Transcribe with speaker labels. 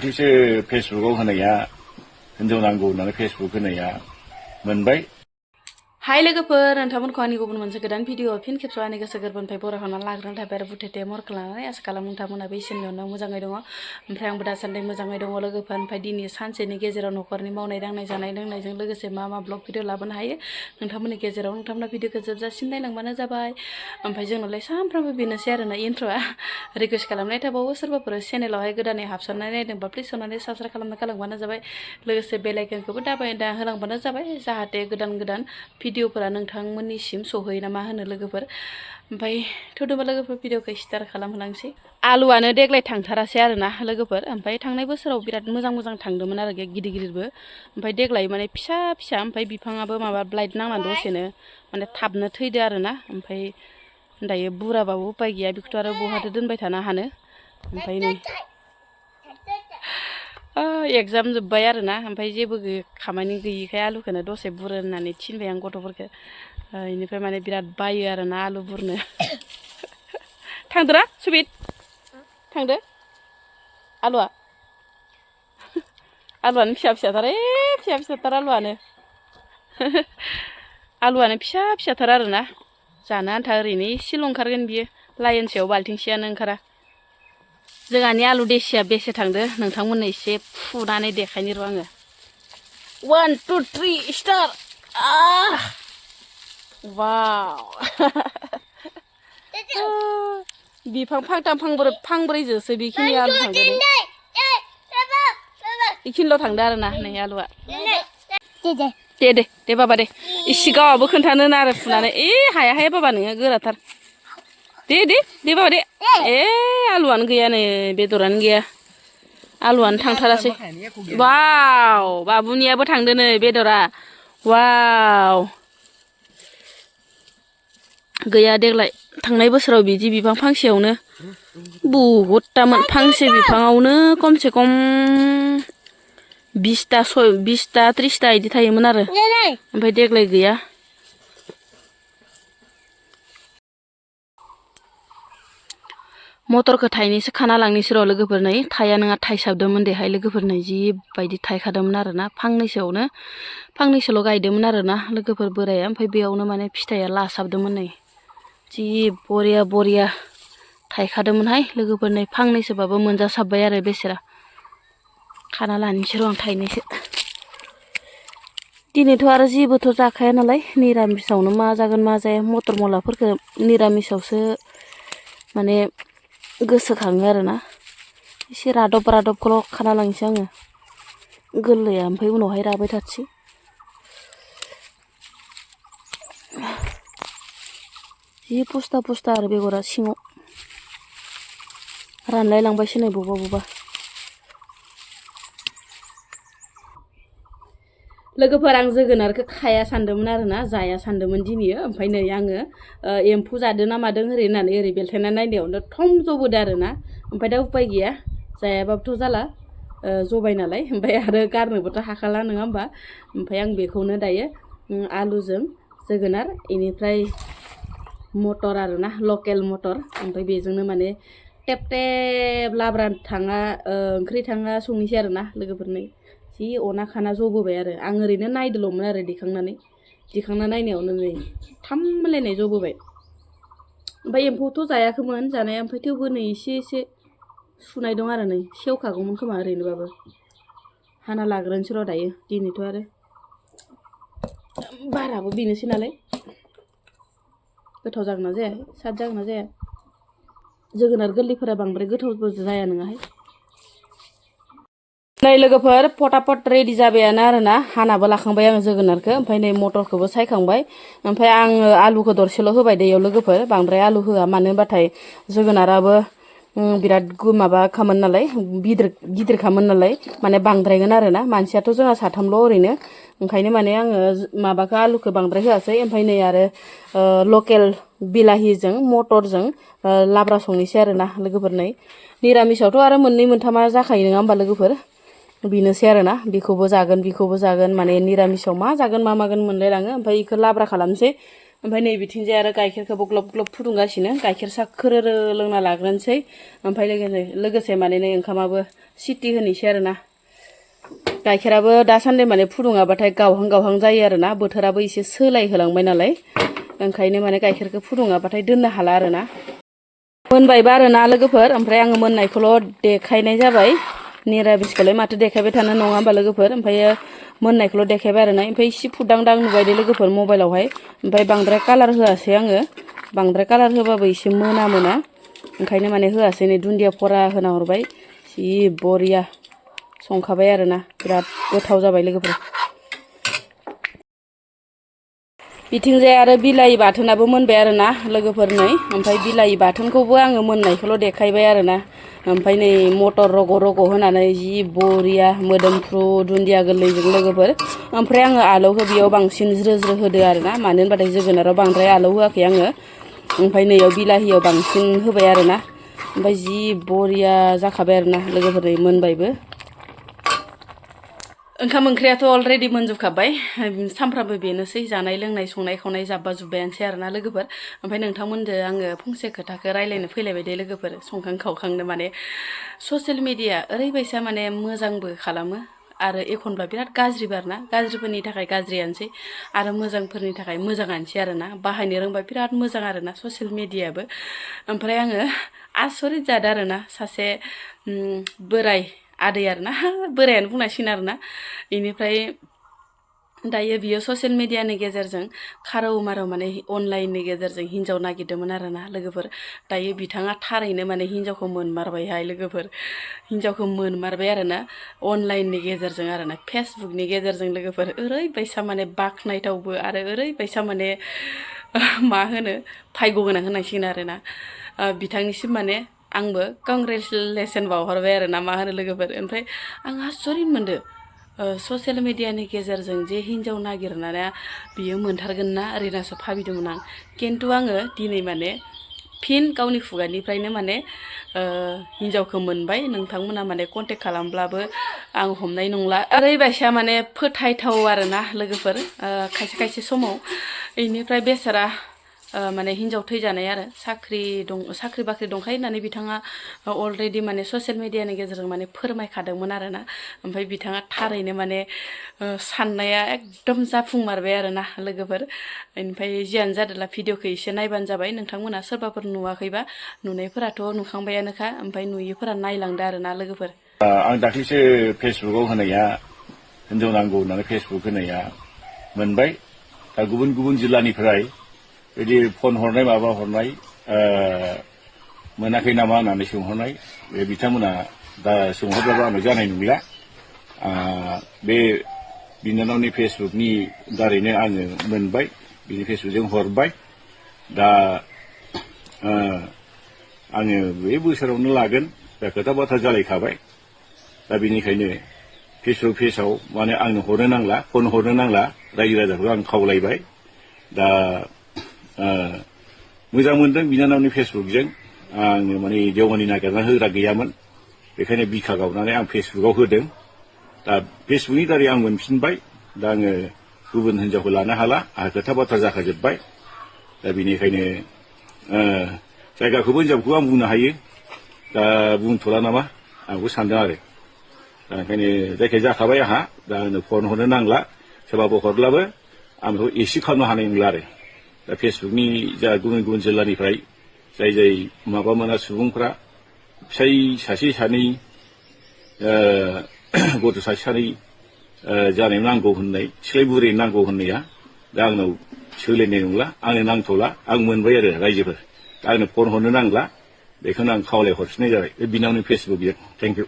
Speaker 1: दाख्लैसो फेसबुकाव होनाया हिनजाव नांगौ होननानै फेसबुक होनाया मोनबाय।
Speaker 2: हाय लोगोफोर, नोंथांमोनखौ आंनि गुबुन मोनसे गोदान भिडिअ फिन खेबसेआव आंनि गोसो गोरबोनिफ्राय बरायहरनानै लाग्रोनो थाबाय आरो बुथेथे महरखौ लानानै आसा खालामो नोंथांमोनाबो इसोरनि अननायाव मोजाङै दङ। ओमफ्राय आंबो दासान्दि मोजाङै दङ लोगोफोर। ओमफ्राय दिनै सानसेनि गेजेराव न'खरनि मावनाय दांनाय जानाय लोंनायजों लोगोसे मा मा ब्लग भिडिअ लाबोनो हायो नोंथांमोननि गेजेराव नोंथांमोना भिडिअखौ जोबजासिम नायलांबानो जाबाय। ओमफ्राय जोंनालाय सानफ्रामबो बेनोसै आरोना इन्ट्र'आ। रिकुवेस्ट खालामनाय थाबावो सोरबाफोर चेनेलावहाय गोदानै हाबसननानै नायदोंबा प्लिज अननानै साबस्क्राइब खालामना गालांबानो जाबाय। लोगोसे बेल आइकनखौबो दा होलांबानो जाबाय जाहाथे गोदान गोदान भिडिअफोरा नोंथांमोननिसिम सहैयो ना मा होनो लोगोफोर। ओमफ्राय थौदोंबा लोगोफोर भिडिअखौ स्टार्ट खालामहोलांसै। आलुआनो देग्लाय थांथारासै आरोना लोगोफोर। ओमफ्राय थांनाय बोसोराव बिराद मोजां थांदोंमोन आरो गिदिर गिदिरबो। ओमफ्राय देग्लाय माने फिसा फिसा, ओमफ्राय बिफाङाबो माबा ब्लाइट नांनानै दसेनो माने थाबनो थैदो आरोना। ओमफ्राय दायो बुराबाबो उपाय गैया, बेखौथ' आरो बहाथो दोनबाय थानो हानो। ओमफ्राय नै एगजाम जोब्बाय आरोना। ओमफ्राय जेबो खामानि गैयिखाय आलुखौनो दसे बुरो होननानै थिनबाय आं गथ'फोरखौ। बेनिफ्राय माने बिराद बायो आरोना आलु बुरनो। थांदोना सुबित थांदो आलुआनो फिसा फिसाथार, फिसा फिसाथार आलुआनो आलुआनो फिसा फिसाथार आरोना। जानो आन्था ओरैनो एसेल' ओंखारगोन बियो, लायेनसेयाव बाल्थिंसेयानो ओंखारा। जोंहानि आलु देसिया बेसे थांदो नोंथांमोननो एसे फुनानै देखायनि र' आङो। 1 2 3 स्टार। वाव बिफां फांब्रैजोंसो बेखिनि आलु थांदो नै। बेखिनिल' थांदो आरोना नै आलुआ। दे बाबा दे। इसे गावआबो खोन्थानो आरो फुनानै हाया बाबा नोङो गोराथार। दे बाबा दे। आलुआनो गैया नै, बेदरानो गैया, आलुआनो थांथारासै। वाव बाबुनियाबो थांदो नै बेदरा। वाव गैया देग्लाय। थांनाय बोसोराव बिदि बिफां फांसेयावनो बहुदटामोन। फांसे बिफाङावनो खमसे खम 20टा 30टा बिदि थायोमोन आरो। ओमफ्राय देग्लाय गैया। मटरखौ थाइनैसो खाना लांनोसै र' लोगोफोर। नै थाया नङा थाइसाबदोंमोन देहाय लोगोफोर। नै जिबायदि थाइखादोंमोन आरोना। फांनैसोल' गायदोंमोन आरोना लोगोफोर बोराया। ओमफ्राय बेयावनो माने फिथाइया लासाबदोंमोन नै। जि बरिया थाइखादोंमोनहाय लोगोफोर। नै फांनैसोबाबो मोनजासाबबाय आरो बेसेरा। खाना लानोसै र' आं थाइनैसो। दिनैथ' आरो जेबोथ' जाखाया नालाय, निरामिसावनो मा जागोन मा जाया। मटर मुलाफोरखौ निरामिसावसो माने गोसोखाङो आरोना। एसे रादबखौल' खाना लांनोसै आङो गोरलैया। ओमफ्राय उनावहाय राबाय थाथोंसै। जि पुस्था आरो बेगरा सिङाव रानलाय लांबायसो नै बबेबा। लोगोफोर आं जोगोनारखौ खाया सानदोंमोन आरोना, जाया सानदोंमोन दिनैयो। ओमफ्राय नै आङो एम्फौ जादों ना मादों होननानै बेलथायना नायनायावनो थम जबोदो आरोना। ओमफ्राय दा उपाय गैया, जायाबाबोथ' जाला, जबाय नालाय। ओमफ्राय आरो गारनोबोथ' हाखाला नङा होमबा। ओमफ्राय आं बेखौनो दायो आलुजों जोगोनार बेनिफ्राय मटर आरोना, लकेल मटर। ओमफ्राय बेजोंनो माने टेब लाब्रा ओंख्रि थाङा संनोसै आरोना लोगोफोरनो। जि अना खाना जबोबाय आरो। आं ओरैनो नायदोल'मोन आरो दिखांना नायनायावनो नै थाम मोनलायनाय जबोबाय। ओमफ्राय एम्फौथ' जायाखैमोन जानाया। ओमफ्राय थेवबो नै एसे सुनाय दं आरो। नै सेवखागौमोन खोमा ओरैनोबाबो। हाना लाग्रोनोसै र' दायो। दिनैथ' आरो बाराबो बेनोसै नालाय। गोथाव जागोन ना जाया, साद जागोन ना जाया। जोगोनार गोरलैफोरा बांद्राय गोथावबो जाया नङाहाय। नै लोगोफोर फटाफट रेडि जाबायानो आरोना। हानाबो लाखांबाय आङो जोगोनारखौ। ओमफ्राय नै मटरखौबो सायखांबाय। ओमफ्राय आङो आलुखौ दरसेल' होबाय दैयाव लोगोफोर, बांद्राय आलु होआ। मानो होनबाथाय जोगोनाराबो बिराद माबाखामोन नालाय, गिदिरखामोन नालाय, माने बांद्रायगोन आरोना। मानसियाथ' जोंहा साथामल' ओरैनो। ओंखायनो माने आङो आलुखौ बांद्राय होआसै। ओमफ्राय नै आरो लकेल बिलाहिजों मटरजों लाब्रा संनोसै आरोना लोगोफोर। नै निरामिसावथ' आरो मोननै मोनथामा जाखायो नङा होमबा लोगोफोर। बेनोसै आरोना। बेखौबो जागोन माने निरामिसाव मा जागोन मा मागोन मोनलायलाङो। ओमफ्राय बेखौ लाब्रा खालामनोसै। ओमफ्राय नै बिथिंजाय आरो गाइखेरखौबो ग्लब ग्लब फुदुंगासिनो। गाइखेर साहा खोरो लोंना लाग्रोनोसै। ओमफ्राय लोगोसे माने नै ओंखामाबो सिटी होनोसै आरोना गाइखेराबो दासान्दि माने फुदुङाबाथाय गावहां गावहां जायो आरोना बोथोराबो एसे सोलायहोलांबाय नालाय ओंखायनो माने गाइखेरखौ फुदुङाबाथाय दोननो हाला आरोना मोनबायबा आरोना लोगोफोर ओमफ्राय आङो मोननायखौल' देखायनाय जाबाय निरामिसखौलाय माथो देखायबाय थानो नङा होमबा लोगोफोर ओमफ्रायो मोननायखौल' देखायबाय आरोना ओमफ्राय एसे फुदांदां नुबाय दे लोगोफोर मबाइलावहाय ओमफ्राय बांद्राय कालार होआसै आङो बांद्राय कालार होबाबो एसे मोना ओंखायनो माने होआसै नै दुन्दिया फरा होना हरबाय जि बरिया संखाबाय आरोना बिराद गोथाव जाबाय लोगोफोर बिथिंजाय आरो बिलाहि बाथोनाबो मोनबाय आरोना लोगोफोर नै ओमफ्राय बिलाहि बाथोनखौबो आङो मोननायखौल' देखायबाय आरोना ओमफ्राय नै मटर रग' रग' होनानै जि बरिया मोदोमफ्रु दुन्दिया गोरलैजों लोगोफोर ओमफ्राय आङो आलौखौ बेयाव बांसिन ज्रो ज्रो होदो आरोना मानो होनबाथाय जोगोनाराव बांद्राय आलौ होआखै आङो ओमफ्राय नैयाव बिलाहियाव बांसिन होबाय आरोना ओमफ्राय जि बरिया जाखाबाय आरोना लोगोफोर नै मोनबायबो ओंखाम ओंख्रियाथ' अलरेडि मोनजोबखाबाय सानफ्रामबो बेनोसै जानाय लोंनाय संनाय खावनाय जाब्बा जुब्बायानोसै आरोना लोगोफोर ओमफ्राय नोंथांमोनजों आङो फंसे खोथाखौ रायलायनो फैलायबाय दे लोगोफोर संखां खावखांनो माने ससियेल मिडिया ओरैबायसा माने मोजांबो खालामो आरो एखनब्ला बिराद गाज्रिबो आरोना गाज्रिफोरनि थाखाय गाज्रियानोसै आरो मोजांफोरनि थाखाय मोजाङानोसै आरोना बाहायनो रोंबा बिराद मोजां आरोना ससियेल मिडियाबो ओमफ्राय आङो आसरित जादों आरोना सासे बोराय आदै आरोना बोरायानो बुंनांसिगोन आरोना बेनिफ्राय दायो बियो ससियेल मिडियानि गेजेरजों खारौ मारौ माने अनलाइननि गेजेरजों हिन्जाव नागिरदोंमोन आरोना लोगोफोर दायो बिथाङा थारैनो माने हिन्जावखौ मोनमारबायहाय लोगोफोर हिन्जावखौ मोनमारबाय आरोना अनलाइननि गेजेरजों आरोना फेसबुकनि गेजेरजों लोगोफोर ओरैबायसा माने बाख्नायथावबो आरो ओरैबायसा माने मा होनो भाग्य गोनां होनांसिगोन आरोना बिथांनिसिम माने आंबो कंग्रेचुलेसन बावहरबाय आरोना मा होनो लोगोफोर ओमफ्राय आं आसरित मोनदो ससियेल मिडियानि गेजेरजों जे हिन्जाव नागिरनाया बियो मोनथारगोन ना ओरैनासो भाबिदोंमोन आं खिन्थु आङो दिनै माने फिन गावनि खुगानिफ्रायनो माने हिन्जावखौ मोनबाय नोंथांमोना माने कन्टेक्ट खालामब्लाबो आं हमनाय नंला ओरैबायसा माने फोथायथाव आरोना लोगोफोर खायसे खायसे समाव बेनिफ्राय बेसारा माने हिन्जाव थैजानाय आरो साख्रि बाख्रि दंखायो होननानै बिथाङा अलरेडि माने ससियेल मिडियानि गेजेरजों माने फोरमायखादोंमोन आरोना ओमफ्राय बिथाङा थारैनो माने साननाया एकदम जाफुंमारबाय आरोना लोगोफोर ओमफ्राय जियानो जादोंला भिडिअखौ एसे नायबानो जाबाय नोंथांमोना सोरबाफोर नुवाखैबा नुनायफोराथ' नुखांबायानोखा ओमफ्राय नुयिफोरा नायलांदो आरोना लोगोफोर
Speaker 1: आं दाख्लैसो फेसबुकाव होनाया हिन्जाव नांगौ होननानै फेसबुक होनाया मोनबाय दा गुबुन गुबुन जिल्लानिफ्राय बिदि फन हरनाय माबा हरनाय मोनाखै नामा होननानै सोंहरनाय बे बिथांमोना दा सोंहरब्लाबो आंनो जानाय नंला बे बिनानावनि फेसबुकनि दारैनो आङो मोनबाय बिनि फेसबुकजों हरबाय दा आङो बे बोसोरावनो लागोन दा खोथा बाथ्रा जालायखाबाय दा बेनिखायनो फेसबुक पेजाव माने आंनो हरनो नांला फन हरनो नांला रायजो राजाखौ आं खावलायबाय दा मोजां मोनदों बिनानावनि फेसबुकजों आङो माने देवानि नागिरना होग्रा गैयामोन बेखायनो बिखा गावनानै आं फेसबुकाव होदों दा फेसबुकनि दारै आं मोनफिनबाय दा आङो गुबुन हिन्जावखौ लानो हाला आंहा खोथा बाथ्रा जाखाजोब्बाय दा बेनिखायनो जायगाखौबो हिन्जावखौबो आं बुंनो हायो दा बुंथ'ला नामा आंबो सानदों आरो दा ओंखायनो जायखिया जाखाबाय आंहा दा आंनो फन हरनो नांला सोरबाबो हरब्लाबो आं बेखौ एक्सेप्ट खालामनो हानाय नंला आरो दा फेसबुकनि जा गुबुन गुबुन जिल्लानिफ्राय जाय माबा मोना सुबुंफ्रा फिसाय सासे सानै गथ' सासे सानै जानायाव नांगौ होननाय सिख्लाय बुरै नांगौ होननाया दा आंनाव सोलिनाय नंला आंनो नांथ'ला आं मोनबाय आरो रायजोफोर दा आंनो फन हरनो नांला बेखौनो आं खावलाय हरफिननाय जाबाय बे बिनावनि फेसबुकजों थेंक इउ